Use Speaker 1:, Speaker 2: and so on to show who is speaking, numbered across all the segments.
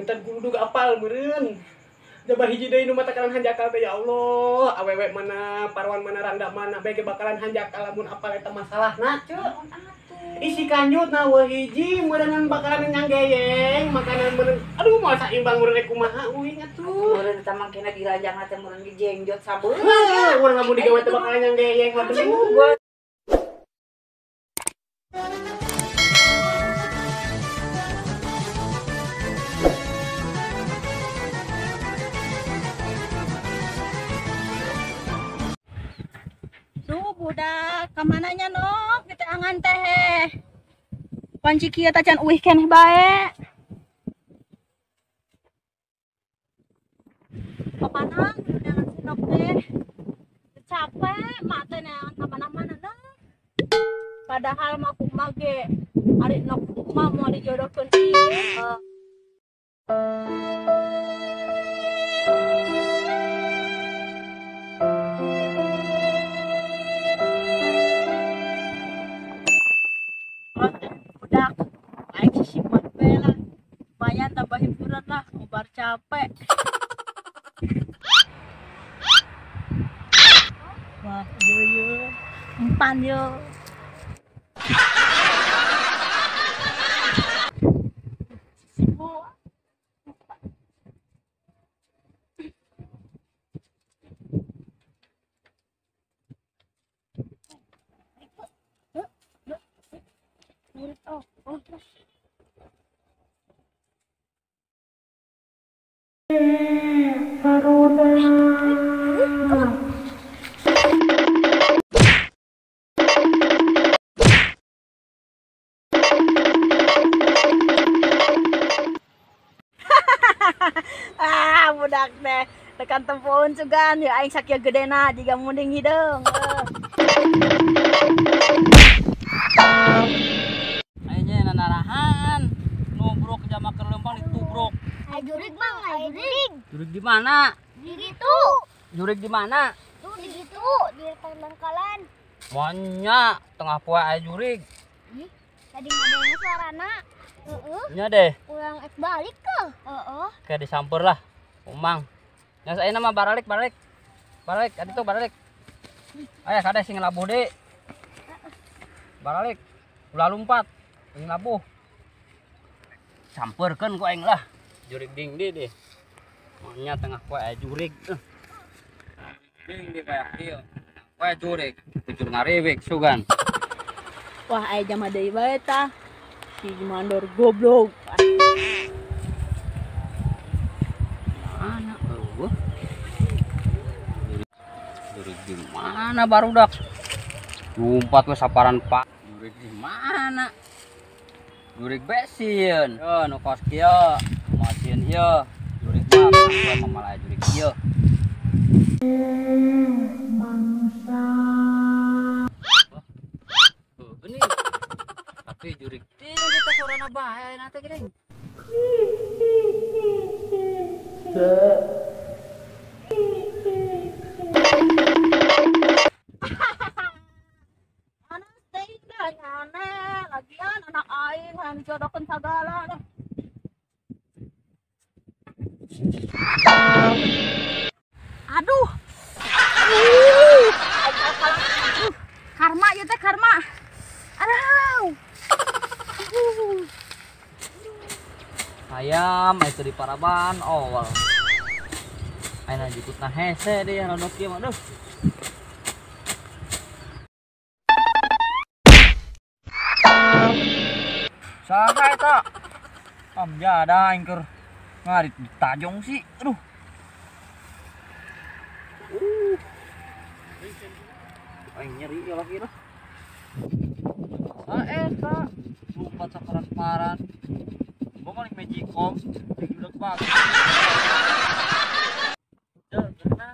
Speaker 1: Kabentar guludug apal meureun. Jaba hiji deui nu matakalan hanjakal teh ya Allah, awewe mana, parwan mana, rangda mana, bae ge bakalan hanjakal lamun apal eta masalahna ceu. Isi kanjut na weuh hiji meureun bakalan nyanggeyeng, makanan meureun. Aduh moal saimbang meureun kumaha uing atuh.
Speaker 2: Meureun eta mangkena diranjangna teh meureun dijengjot sabeula.
Speaker 1: Heuh, urang lamun digawe teh bakalan nyanggeyeng aduh.
Speaker 3: Duh budak, kamananya nok kita angan teh. Panci kieu tacan uih keneh bae. Papanang neangan si nok teh. Capek mak teh neangan ka mana-mana nok. Padahal mah kumaha ge ari nok mah moal dijodohkeun ieu. Budak, aing sisipat we lah. Lumayan tambah hiburan lah, obar capek. Wah, yo yo, empan yo. Sisipu. Oh, terus. Ah, budak teh tekan tempoun sugan ya aing sakieu gedena jiga munding hideung.
Speaker 4: Ayeuna narahan nubruk jama keur leumpang ditubruk.
Speaker 5: Ai jurig mang, ai jurig.
Speaker 4: Jurig di mana?
Speaker 5: Di ditu.
Speaker 4: Jurig di mana?
Speaker 5: Tuh di ditu, di tangkalan.
Speaker 4: Monya tengah poe aya jurig.
Speaker 5: Ih, tadi ngadenge suarana. Heeh.
Speaker 4: Nya deh.
Speaker 5: Urang ek balik ke. Heeh.
Speaker 4: Kayak disamper lah. Umang. Nya saena mah baralik baralik. Baralik adi tuh baralik. Aya kade sing labuh deui. Baralik. Ulah lumpat. Sing labuh. Samperkeun ku aing lah. Jurig ding di deh. Monya tengah poe aya jurig. Ding di kayak ieu. Poe jurig, tujuh ngariwik sugan.
Speaker 3: Wah, aya jama deui bae tah. Si mandor goblok.
Speaker 4: Mana eueuh? Jurig di mana barudak? Lumpat we saparan pak. Jurig di mana? Jurig besieun. Yo nu kos kieu, moal sieun ieu. Jurig mah poe mah jurig ieu.
Speaker 5: Mangsa.
Speaker 4: Oh, ini. Tapi jurig teh kita sorana bae ayeuna teh geuning.
Speaker 3: Anak teh aneh, lagian anak aing hayang dijodohkeun sagala. Aduh. Aduh. Karma ieu teh karma. Aduh.
Speaker 4: Ayam itu di paraban oh. Ayeuna jukutna hese deui rodok ieu mah aduh. Saha eta? Amjada aing keur ngarit ditajong sih. Aduh. Aing nyeri ya lagi lah. Ah eta lompat saparan-paran. Gua maling magicom, udah bagus. Kena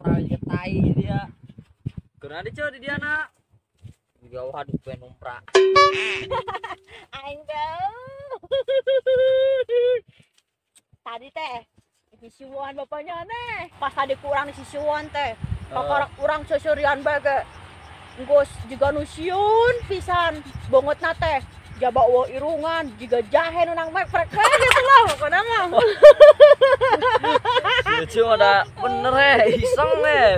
Speaker 4: proyek tai dia. Kena di di dia nak. Juga waduh pengen numprak.
Speaker 3: Aing teh. Tadi teh sisiwan bapaknya nih. Pas tadi kurang sisiwan teh. Kakarak urang seserian bae ge. Enggeus jiga nu sieun pisan bongotna teh. Jaba eueuh irungan jiga jahe nu nang meprek we gitu lah pokona mah.
Speaker 4: Si Ucu ada bener iseng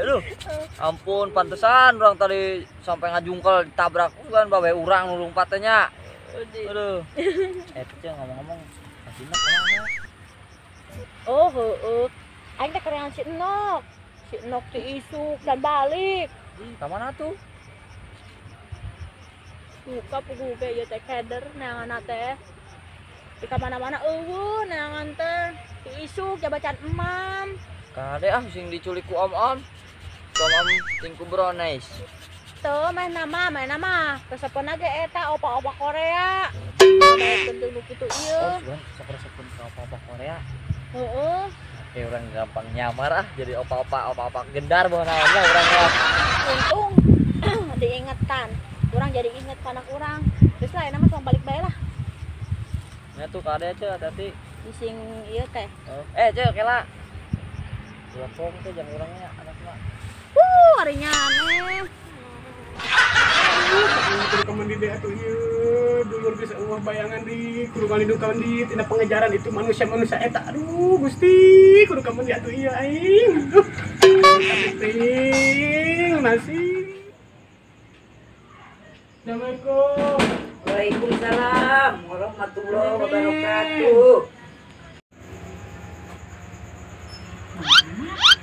Speaker 4: duh. Ampun pantesan urang tadi sampai ngajungkel ditabrak kan babe urang nu lompat teh nya. Aduh. Ceu ngomong-ngomong asina kumaha?
Speaker 3: Oh heueuh. Aing teh kerengan si Enok. Si Enok ti isuk dan balik.
Speaker 4: Ka mana tuh?
Speaker 3: Suka puguh ge ieu teh keder neangan teh. Di ka mana-mana eueuh neangan teh. Ti isuk jabatan emam.
Speaker 4: Kade ah sing diculik ku om-om. Om-om ting ku brownies.
Speaker 3: Teu meh nama. Resepna ge eta opa-opa Korea. Penting nu kitu ieu.
Speaker 4: Oh, sugan sok resepkeun ka opa-opa Korea.
Speaker 3: Heeh.
Speaker 4: Orang gampang nyamar ah jadi opa-opa gendar bawa naon lah urang mah.
Speaker 3: Untung diingetan. Urang jadi inget ka anak urang. Geus lah ayeuna mah tong balik bae lah.
Speaker 4: Nya tuh kade ceu hati-hati.
Speaker 3: Bising ieu teh.
Speaker 4: Oh. Ceu kela. Ulah pong teh jang urangnya anak mah.
Speaker 3: Ari aneh.
Speaker 1: Kudu ka mandi deui atuh ieu. Dulur geus eueuh bayangan di kudu ngalindung ka mandi tina pengejaran itu manusia-manusia eta. Aduh Gusti, kudu ka mandi atuh ieu aing. Duh. Ting nasi. Assalamualaikum.
Speaker 2: Waalaikumsalam warahmatullahi wabarakatuh.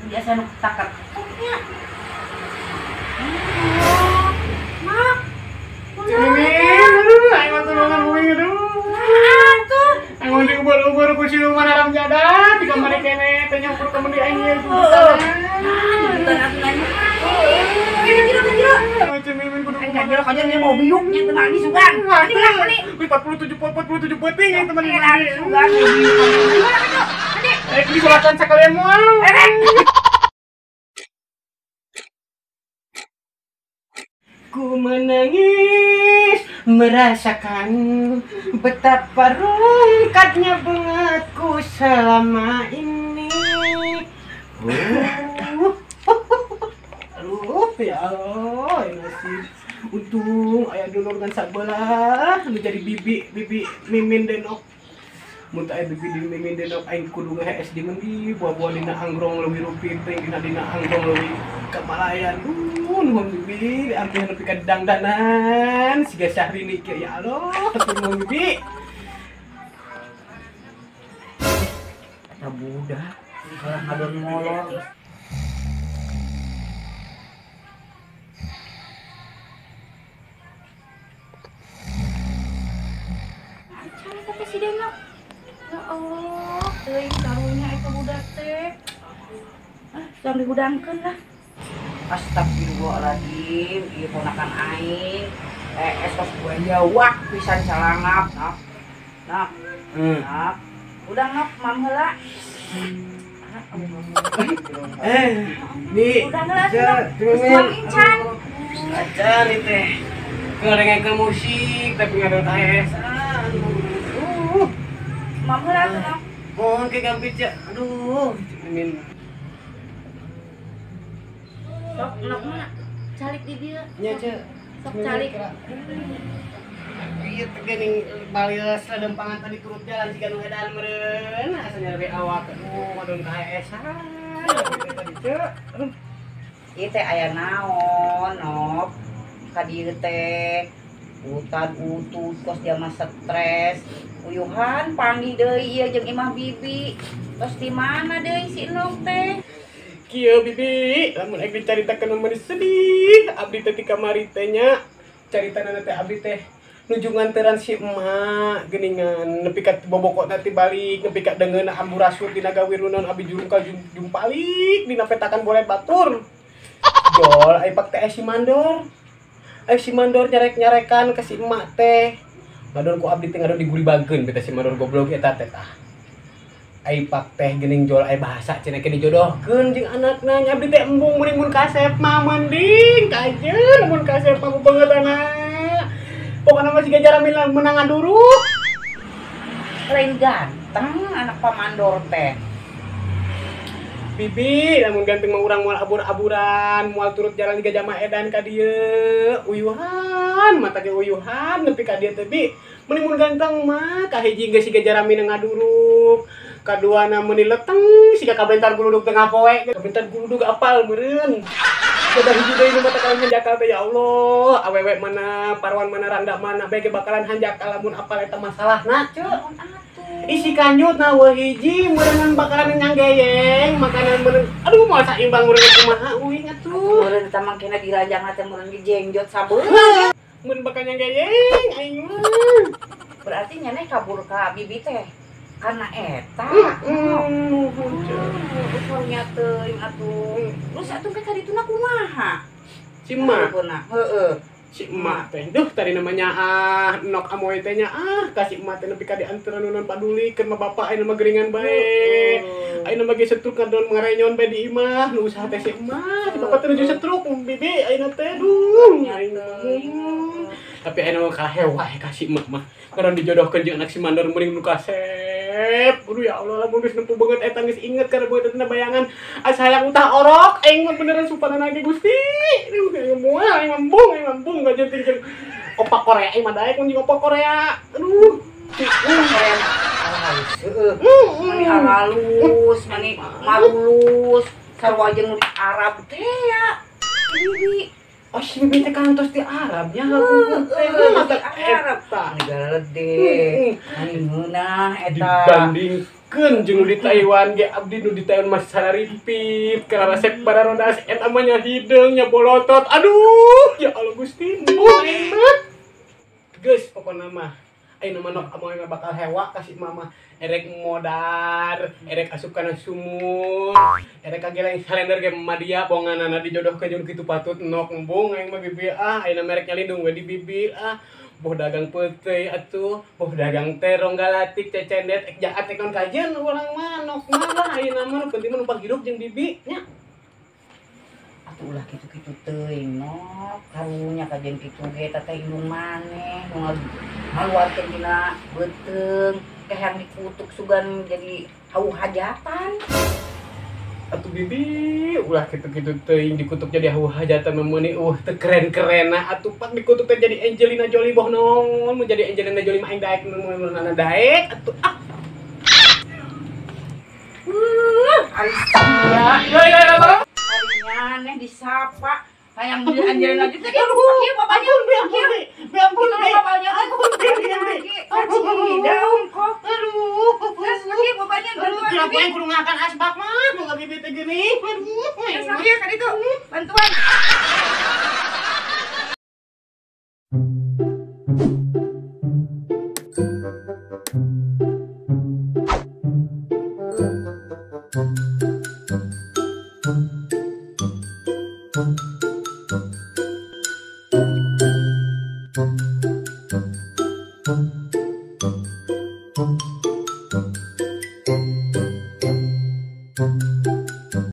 Speaker 2: Biasa nu takar nya. Mak.
Speaker 1: Mimin, aing mah tulungan uing aduh.
Speaker 2: Atuh.
Speaker 1: Aing mah diubur-ubur ku siluman haram jadah di kamari keneh teh nyampur ka mandi aing ieu.
Speaker 2: Aing mau biuknya teu mandi sugan.
Speaker 1: Wih 47 peuting aing teu mandi.
Speaker 2: Sugan.
Speaker 1: Eh disolatan sakalian moal. Ku menangis merasakan betapa rungkatnya bungaku selama ini. Aduh, ya Allah, nasib. Untung ayah dulur ngan sabelah nu jadi bibi mimin denok. Mun teh bibi di mimin denok aing kudu ngahees di mendi buah-buah dina anggrong leuwih rupi teh dina anggrong leuwih kamalayan. Nuhun bibi diampihan nepi ka dangdanan siga Syahrini kieu ya Allah, nuhun bibi.
Speaker 2: Eta budak kalah ngadon molor. Acan eta si Denok. Ya Allah, teuing karunya eta budak teh. Ah, tong dihudangkeun lah. Astagfirullahaladzim, ieu ponakan aing. Tos buaya wak pisan calangap, nok. Nok. Nok. Udah nok, mam heula.
Speaker 1: Nih.
Speaker 2: Udah heula nok. Geus tuang incan.
Speaker 1: Acan ieu teh. Ngedengekeun musik tapi ngadon aesan.
Speaker 2: Mam heula nok.
Speaker 1: Mohon ke gampit ya. Aduh, mimin.
Speaker 3: Sok nok mah calik di dieu.
Speaker 1: Nya ceu.
Speaker 3: Sok calik.
Speaker 1: Ieu teh geuning balios ledempangan tadi turut jalan siga nu edan meureun asa nyeri awak. Aduh, ngadon ka aesan. Tadi ceu.
Speaker 2: Ieu teh aya naon, Nok? Ka dieu teh utan utut kos dia mah stres. Uyuhan panggih deui ieu jeung imah bibi. Tos di mana deui si Nok teh?
Speaker 1: Kieu bibi, lamun aing dicaritakeun mah sedih. Abdi teh ti kamari teh nya. Caritana teh abdi teh nuju nganteran si emak geuningan nepi ka bobokona ti balik nepi ka deungeunna amburasut dina gawir naon abdi jurungkal jumpalik dina petakan bolet batur. Jol ai pak teh si mandor. Ai si mandor nyarek-nyarekan ka si emak teh. Mandor ku abdi teh ngadon diguribageun beta si mandor goblok eta teh tah. Ai pak teh geuning jol ai bahasa cenah ke dijodohkeun jeung anakna nya abdi teh embung meuring mun kasep mah mending kajeun mun kasep mah beungeutana. Pokona mah siga jarang menang ngaduruk.
Speaker 2: Lain ganteng anak pamandor teh.
Speaker 1: Bibi lamun ganteng mah urang moal abur-aburan, moal turut jalan di Gajah Edan ka dieu. Uyuhan, mata ge uyuhan nepi ka dieu teh bi. Meni mun ganteng mah kahiji geus siga jarami ngaduruk. Kaduana meuni leteng siga kabentar guludug tengah poe. Kabentar guludug apal meureun. Coba hiji deui nu matakalan hanjakal teh ya Allah, awewe mana, parwan mana, rangda mana, bae ge bakalan hanjakal lamun apal eta masalahna ceu. Isi kanjut na weuh hiji meureun bakalan nyanggeyeng, makanan meureun. Aduh moal saimbang meureun kumaha uing atuh.
Speaker 2: Meureun eta mangkena diranjangna teh meureun dijengjot sabeung.
Speaker 1: Mun bakal nyanggeyeng aing mah.
Speaker 2: Berarti nyaneh kabur ka bibi teh karena eta. Usulnya teuing atuh. Terus atuh ke kadituna kumaha?
Speaker 1: Si emak.
Speaker 2: Heeh.
Speaker 1: Si emak teh. Duh tadi namanya ah nok amoy teh nya ah ka si emak teh nepi ka dianteran nunon paduli keur mah bapak ayeuna mah geringan bae. Ayeuna mah ge setruk kadon ngarenyon bae di imah nu usaha teh si emak. Si bapak teh nuju setruk bibi ayeuna teh duh. Tapi ayeuna mah kahewa ka si emak mah. Kadon dijodohkeun jeung anak si mandor meuring nu kasep. Aduh ya Allah lamun geus nempuh banget eta geus inget kana beungeut eta bayangan asa hayang utah orok aing mah beneran supanan lagi Gusti. Aduh aing moal aing mambung gajen ting opak Korea aing mah daek mun jeung opak Korea. Aduh.
Speaker 2: Korea halus heueuh. Mani halus, mani marulus, sarua jeung nu di Arab teh ya. Bibi.
Speaker 1: Oh si bibi teh kantos di Arab nya hapunten teh mata
Speaker 2: Arab
Speaker 1: eta.
Speaker 2: Negara gede. Mani ngeunah eta.
Speaker 1: Dibandingkeun jeung nu di Taiwan ge abdi nu di Taiwan masih sararipit kana resep bararodas eta mah nya hideung nya bolotot. Aduh, ya Allah Gusti. Aing mah. Geus pokona mah. Ayeuna mah nok amoy mah bakal hewa ka si mama. Erek modar, erek asup kana sumur, erek kageleng salender ge madia bonganana dijodohkeun jeung kitu patut nok embung aing mah bibi ah ayeuna merek nyalindung we di bibi ah. Boh dagang peuteuy atuh, boh dagang terong galatik cecendet ek jaat ek naon kajeun urang mah nok mah lah ayeuna mah nu penting mah numpang hirup jeung bibi nya.
Speaker 2: Atuh ulah kitu-kitu teuing nok, karunya kajeun kitu ge eta teh indung maneh nu ngaluarkeun dina beuteung. Hayang dikutuk sugan jadi hau hajatan.
Speaker 1: Atuh bibi ulah kitu-kitu teuing dikutuk jadi hau hajatan mah meuni teu keren-kerenna atuh pak dikutuk teh jadi Angelina Jolie boh naon mun jadi Angelina Jolie mah aing daek nu daek atuh ah.
Speaker 2: Ari sia.
Speaker 1: Ya ya ya.
Speaker 2: Ari nyaneh disapa hayang jadi Angelina Jolie teh kieu bapaknya
Speaker 1: ampun
Speaker 2: bapaknya
Speaker 1: ampun
Speaker 2: daun kok.
Speaker 1: Aduh.
Speaker 2: Terus lagi bapaknya bantuan.
Speaker 1: Kenapa yang kudu ngakan asbak mah boga bibi teh geuning. Aduh.
Speaker 2: Terus lagi kan itu bantuan.